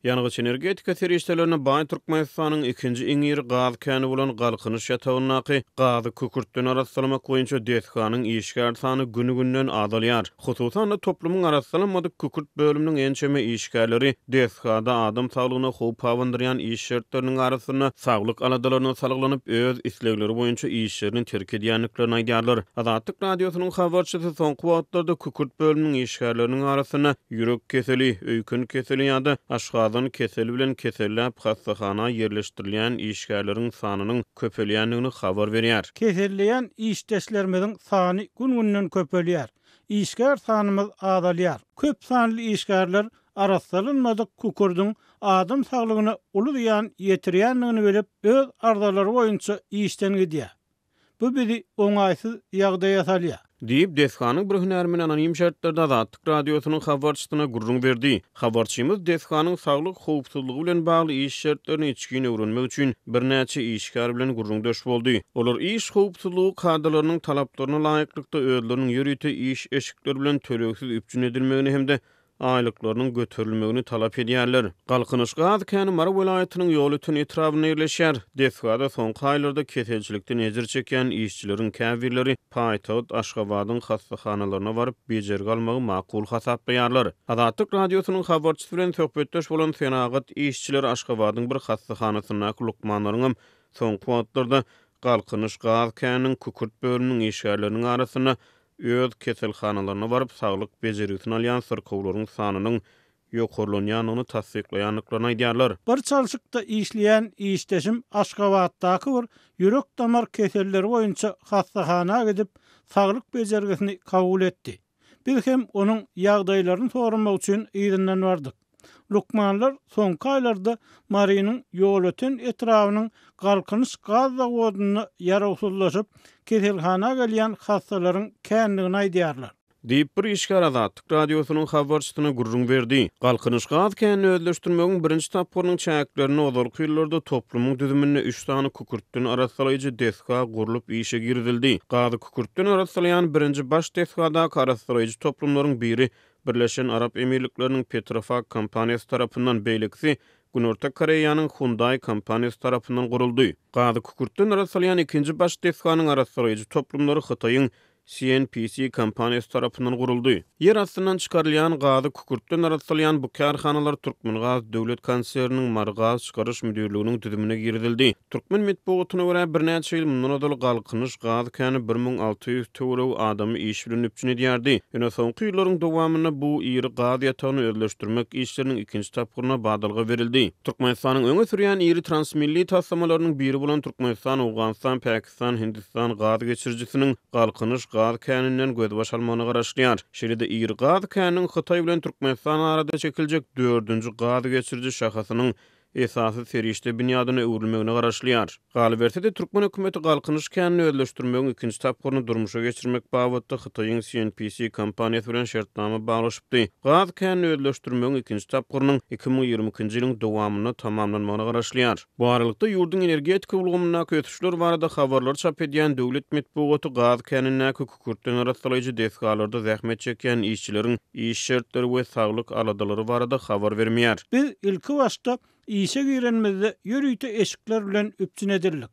Ýangyç-energetika serişdelerine baý Türkmenistanyň ikinji iň iri gaz käni bolan Galkynyş ýatagyndaky gazy kükürtden arassalamak boýunça desganyň işgär sany gün-günden azalýar. Hususan-da, toplumyň arassalanmadyk kükürt bölüminiň ençeme işgärleri desgada adam saglygyna howp abandyrýan iş şertleriniň arasynda saglyk aladalaryna salgylanyp, öz islegleri boýunça işlerini terk edýändiklerini aýdýarlar. Azatlyk Radiosynyň habarçysy soňky wagtlarda kükürt bölüminiň işgärleriniň arasynda ýürek keseli, öýken keseli ýa-da aşgazan keseli bilen keselläp hassahana ýerleşdirilýän işgärleriň sanynyň köpelýändigini habar berýär. Keselleýän işdeşlerimiziň sany gün-günden köpelýär. Işgär sanymyz azalýar. Köp sanly işgärler arassalanmadyk kükürdiň adam saglygyna uly zyýan ýetirýändigini bilip, öz arzalary boýunça işden gidýär. Bu bizi oňaýsyz ýagdaýa salýar. Diýip, desganyň bir hünärmeni anonim şertlerde Azatlyk Radiosynyň habarçysyna gürrüň berdi. Habarçymyz desganyň saglyk howpsuzlygy bilen bagly iş şertlerini içgin öwrenmek üçin birnäçe işgär bilen gürrüňdeş boldy. Olar iş howpsuzlygy kadalarynyň talaplaryna laýyklykda özleriniň ýörite iş eşikleri bilen tölegsiz üpjün edilmegini hem-de aýlyklarynyň göterilmegini talap edýärler. Galkynyş gaz käni Mary welaýatynyň Ýolöten etrabynda ýerleşýär. Desgada soňky aýlarda keselçilikden ejir çekýän işçileriň käbirleri paýtagt Aşgabadyň hassahanalaryna baryp, bejergi almagy makul hasaplaýarlar. Azatlyk Radiosynyň habarçysy bilen söhbetdeş bolan senagat işçileri Aşgabadyň bir hassahanasyndaky lukmanlaryňam soňky wagtlarda Galkynyş gaz käniniň kükürt bölüminiň işgärleriniň arasynda öz keselhanalaryna baryp saglyk bejergisini alýan syrkawlaryň sanynyň ýokarlanýandygyny tassyklaýandyklaryny aýdýarlar. Bir çalşykda işleýän işdeşim Aşgabatdaky bir ýürek-damar keselleri boýunça hassahana gidip, saglyk bejergisini kabul etdi. Biz hem onuň ýagdaýlaryny soramak üçin yzyndan bardyk. Lukmanlar soňky aýlarda Marynyň Ýolöten etrabynyň Galkynyş gaz zawodynda ýarawsyzlaşyp, keselhana gelýän hassalaryň kändigini aýdýarlar. Diýip, bir işgär Azatlyk Radiosynyň habarçysyna gürrüň berdi. Galkynyş gaz känini özleşdirmegiň birinji tapgyrynyň çäklerinde ozalky ýyllarda toplumyň düzüminde üç sany kükürtden arassalaýjy desga gurlup işe girizildi. Gazy kükürtden arassalaýan birinji baş desgadaky arassalaýjy toplumlaryň biri Birleşen Arap Emirlikleriniň Petrofac kompaniýasy tarapyndan, beýlekisi Günorta Koreýanyň Hyundai kompaniýasy tarapyndan guruldy. Gazy kükürtden arassalýan ikinji baş desganyň arassalaýjy toplumlary Hytaýyň CNPC kompaniýasy tarapyndan guruldy. Ýer astyndan çykarylýan gazy kükürtden arassalýan bu kärhanalar Türkmengaz döwlet konserniniň Marygazçykaryş müdirliginiň düzümine girizildi. Türkmen metbugatyna görä, birnäçe ýyl mundan ozal Galkynyş gaz käni 1600 töweregi adamy iş bilen üpjün edýärdi. Ýöne soňky ýyllaryň dowamynda bu iri gaz ýatagyny özleşdirmek işleriniň ikinji tapgyryna badalga berildi. Türkmenistanyň öňe sürýän iri transmilli taslamalarynyň biri bolan Türkmenistan, Owganystan, Pakistan, Hindistan gaz geçirijisiniň Galkynyş gaz käninden gözbaş almagyna garaşylýar. Şeýle-de iri gaz käniniň Hytaý bilen Türkmenistan arada çekiljek dördünji gaz geçiriji şahasynyň esasy serişde binýadyna öwrülmegine garaşylýar. Galyberse-de, türkmen hökümeti Galkynyş känini özleşdirmegiň ikinji tapgyryny durmuşa geçirmek babatda Hytaýyň CNPC kompaniýasy bilen şertnama baglaşypdy. Gaz känini özleşdirmegiň ikinji tapgyrynyň 2022-nji ýylyň dowamynda tamamlanmagyna garaşylýar. Bu aralykda, ýurduň energetika ulgamyndaky ösüşler barada habarlary çap edýän döwlet metbugaty gaz känindäki Kükürtden arassalaýjy desgalarda zähmet çekýän işçileriň iş şertleri we saglyk aladalary barada habar bermeýär. Biz ilkibaşda işe girenimizde ýörite eşikler bilen üpjün edildik.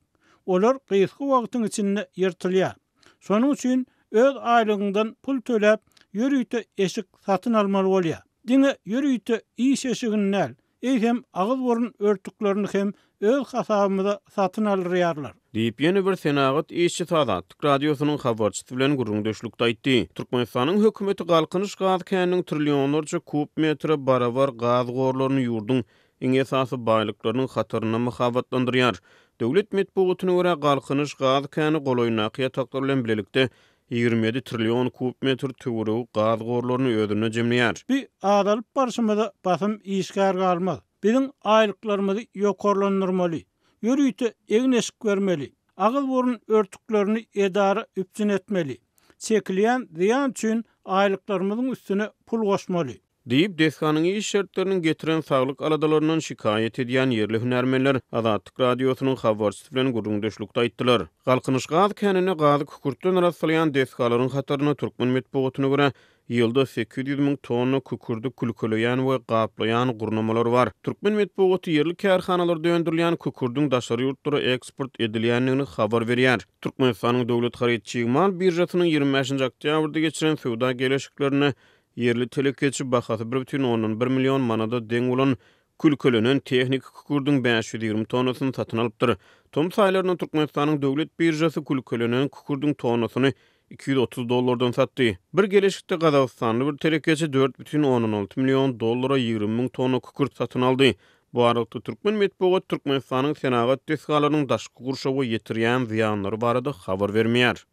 Olar gysga wagtyň içinde ýyrtylýar. Şonuň üçin öz aýlygyňdan pul töläp, ýörite eşik satyn almaly bolýar. Diňe ýörite iş eşigini däl, eýsem agyz-burun örtüklerini hem öz hasabymyza satyn aldyrýarlar. Diýip, ýene bir senagat işçisi Azatlyk Radiosynyň habarçysy bilen gürrüňdeşlikde aýtdy. Türkmenistanyň hökümeti Galkynyş gaz käniniň trillionlarça kub metre barabar gaz gorlaryny ýurduň iň esasy baýlyklarynyň hatarynda mahabatlandyrýar. Döwlet metbugatyna görä, Galkynyş gaz käni golaýyndaky ýataklar bilen bilelikde 27 trillion kub metr töweregi gaz gorlaryny özünde jemleýär. Bi azalyp barşymyza basym işgär galmaz. Biziň aýlyklarymyzy ýokarlandyrmaly. Ýörite egin-eşik bermeli. Agyz-burun örtüklerini edara üpjün etmeli. Çekilýän zyýan üçin aýlyklarymyzyň üstüne pul goşmaly. Diýip, desganyň iş şertleriniň getiren saglyk aladalaryndan şikaýat edýän ýerli hünärmenler Azatlyk Radiosynyň habarçysy bilen gürrüňdeşlikde aýtdylar. Galkynyş gaz käninde gazy kükürtden arassalaýan desgalaryň hatarynda türkmen metbugatyna görä, ýylda 800 müň tonna kükürdi külkeleýän we gaplaýan gurnamalary bar. Türkmen metbugaty ýerli kärhanalarda öndürilýän kükürdiň daşary ýurtlara eksport edilýändigini habar berýär. Türkmenistanyň Döwlet haryt çig mal biržasynyň 25-nji oktýabrda geçiren söwda geleşiklerinde ýerli telekeçi bahasy bir bütin ondan bir million manada deň bolan külkelenen tehniki kükürdiň 520 tonnasyny satyn alypdyr. Tomus aýlarynda Türkmenistanyň döwlet biržasy külkelenen kükürdiň tonnasyny 230 dollardan satdy. Bir geleşikde gazagystanly bir telekeçi 4,6 million dollara 20 müň tonna kükürt satyn aldy. Bu aralykda türkmen metbugaty Türkmenistanyň senagat desgalarynyň daşky gurşawa ýetirýän zyýanlary barada habar bermeýär.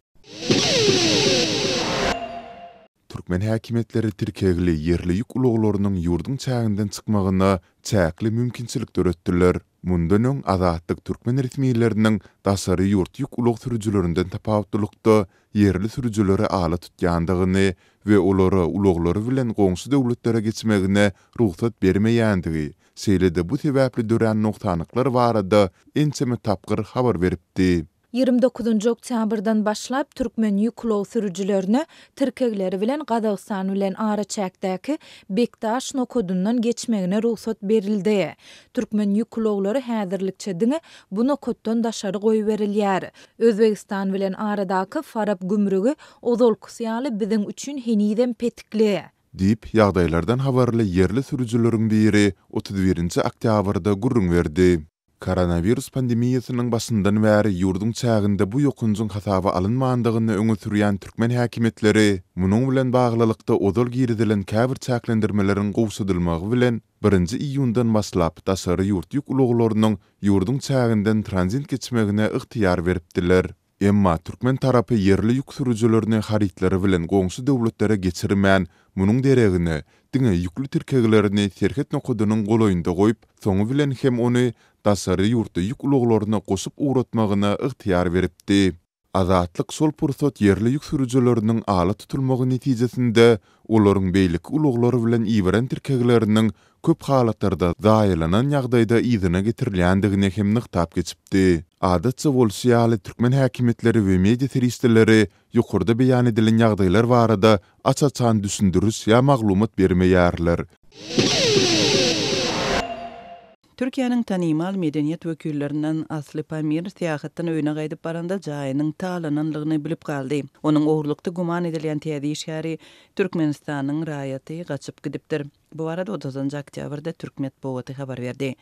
Türkmen häkimiýetleri tirkegli ýerli ýük ulaglarynyň ýurduň çäginden çykmagyna çäkli mümkinçilik döretdiler. Mundan öň Azatlyk türkmen resmileriniň daşary ýurt ýük ulag sürüjilerinden tapawutlylykda ýerli sürüjileri ala tutýandygyny we olara ulaglary bilen goňşy döwletlere geçmegine rugsat bermeýändigi, şeýle-de bu sebäpli dörän nogsanlyklar barada ençeme tapgyr habar beripdi. 29-njy oktýabrdan başlap türkmen ýük ulag sürüjilerine tirkegleri bilen Gazagystan bilen araçäkdäki Bekdaş nokadyndan geçmegine rugsat berildi. Türkmen ýük ulaglary häzirlikçe diňe bu nokatdan daşary goýberilýär. Özbegistan bilen aradaky Farap gümrügi ozalkysy ýaly biziň üçin henizem petikli. Diýip, ýagdaýlardan habarly ýerli sürüjileriň biri 31-nji oktýabrda gürrüň berdi. Koronawirus pandemiýasynyň başyndan bäri ýurduň çäginde bu ýokanjyň hasaba alynmandygyny öňe sürýän türkmen häkimiýetleri munuň bilen baglylykda ozal girizilen käbir çäklendirmeleriň gowşadylmagy bilen birinji iýundan başlap daşary ýurt ýük ulaglarynyň ýurduň çäginden tranzit geçmegine ygtyýar beripdiler. Emma türkmen tarapy ýerli ýük sürüjilerini harytlary bilen goňşy döwletlere geçirmän, munuň deregine, diňe ýükli tirkeglerini serhet nokadynyň golaýynda goýup, soňy bilen hem ony daşary ýurtly ýük ulaglaryna goşup ugratmagyna ygtyýar beripdi. Azatlyk şol pursat ýerli ýük sürüjileriniň ala tutulmagy netijesinde olaryň beýleki ulaglar bilen iberen tirkegleriniň köp halatlarda zaýalanan ýagdaýda yzyna getirilýändigini hem nygtap geçipdi. Adatça bolşy ýaly, türkmen häkimiýetleri we media serişdeleri ýokarda beýan edilen ýagdaýlar barada aç-açan düşündiriş ýa maglumat bermeýärler. Türkiýäniň tanymal medeniýet wekillerinden Asly Pamir syýahatdan öýüne gaýdyp baranda jaýynyň talananlygyny bilip galdy. Onuň ogurlykda güman edilýän täze işgäri Türkmenistanyň raýaty gaçyp gidipdir. Bu barada otuzynjy oktýabrda türk metbugaty habar berdi.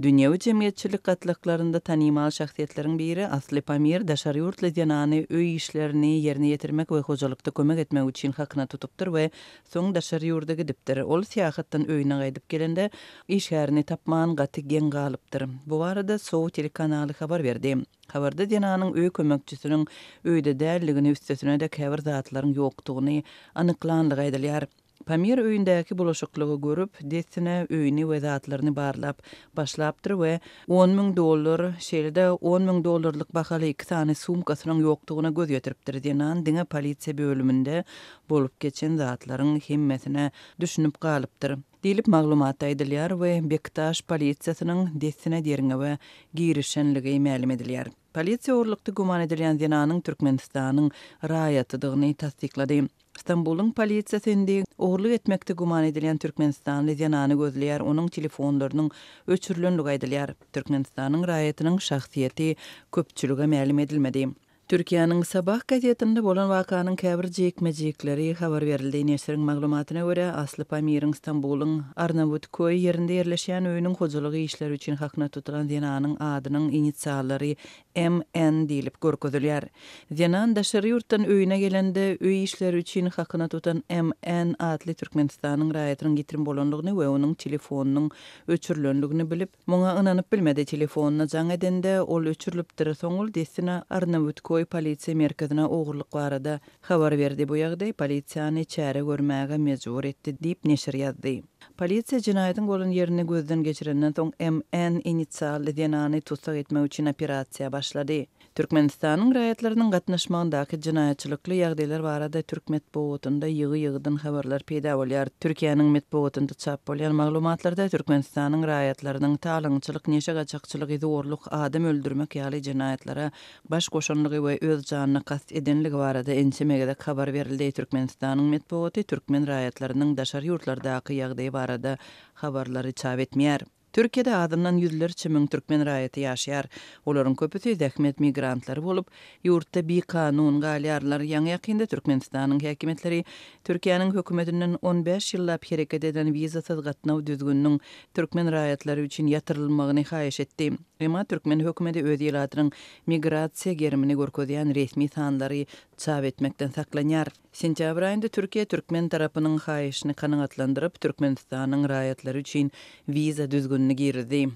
Dünýewi jemgyýetçilik gatlaklarynda tanymal şahsyýetleriň biri Asly Pamir daşary ýurtly zenany öý işlerini ýerine ýetirmek we hojalykda kömek etmek üçin hakyna tutupdyr we soň daşary ýurda gidipdir. Ol syýahatdan öýüne gaýdyp gelende, işgärini tapman gaty geň galypdyr. Bu barada Sow telekanaly habar berdi. Habarda zenanyň öý kömekçisiniň öýde däldigini, üstesine-de käbir zatlaryň ýokdugyny anyklanlygy aýdylýar. Pamir öýündäki bulaşyklygy görüp, dessine öýüni we zatlaryny barlap başlapdyr we 10 000 dollar, şeýle-de 10 000 dollarlyk bahaly iki sany sumkasynyň ýokdugyna göz ýetiripdir. Zenan diňe polisiýa bölüminde bolup geçen zatlaryň hemmesine düşünip galypdyr. Diýlip, maglumatda aýdylýar we Bekdaş polisiýasynyň dessine derňewe girişenligi mälim edilýär. Polisiýa ogurlykda güman edilýän zenanyň Türkmenistanyň raýatydygyny tassyklady. Stambulyň polisiýasy indi ogurlyk etmekde güman edilýän türkmenistanly zenany gözleýär, onuň telefonlarynyň öçürilenligi aýdylýar. Türkmenistanyň raýatynyň şahsyýeti köpçülige mälim edilmedi. Türkiýäniň Sabah gazetinde bolan wakanyň käbir jikme-jikleri habar berildi. Neşiriň maglumatyna görä, Asly Pamiriň Stambulyň Arnawutköý ýerinde ýerleşýän öýüniň hojalyk işleri üçin hakyna tutulan zenanyň adynyň inisiallary MN diýlip görkezilýär. Zenan daşary ýurtdan öýüne gelende, öý işleri üçin hakyna tutan MN atly Türkmenistanyň raýatynyň ýitirim bolandygyny we onuň telefonynyň öçürilendigini bilip, muňa ynanyp bilmedi. Telefonyna jaň edende, ol öçürilipdir. Soň ol dessine Arnawutköý polisiýa merkezine ogurlyk barada habar berdi. Bu ýagdaý polisiýany çäre görmäge mejbur etdi diýip, neşir ýazdy. Polisiýa jenaýatyň bolan ýerini gözden geçirenden soň MN inisially zenany tussag etmek üçin operasiýa başlady. Türkmenistanyň raýatlarynyň gatnaşmagyndaky jenaýatçylykly ýagdaýlar barada türk metbugatynda ýygy-ýygydan habarlar peýda bolýar. Türkiýäniň metbugatynda çap bolýan maglumatlarda Türkmenistanyň raýatlarynyň talaňçylyk, neşe gaçakçylygy, zorluk, adam öldürmek ýaly jenaýatlara baş goşanlygy we öz janyna kast edenligi barada ençeme gezek habar berildi. Türkmenistanyň metbugaty türkmen raýatlarynyň daşary ýurtlardaky ýagdaýy barada habarlary çap etmeýär. Türkiýede azyndan ýüzlerçe müň türkmen raýaty ýaşaýar. Olaryň köpüsi zähmet migrantlary bolup, ýurtda bikanun galýarlar. Ýaňy-ýakynda Türkmenistanyň häkimiýetleri Türkiýäniň hökümetinden on bäş ýyllap hereket eden wizasyz gatnaw düzgüniniň türkmen raýatlary üçin ýatyrylmagyny haýyş etdi. Emma türkmen hökümeti öz ilatynyň migrasiýa gerimini görkezýän resmi sanlary çap etmekden saklanýar. Sentýabr aýynda Türkiýe türkmen tarapynyň haýyşyny kanagatlandyryp, Türkmenistanyň raýatlary üçin wiza düzgünini girizdi.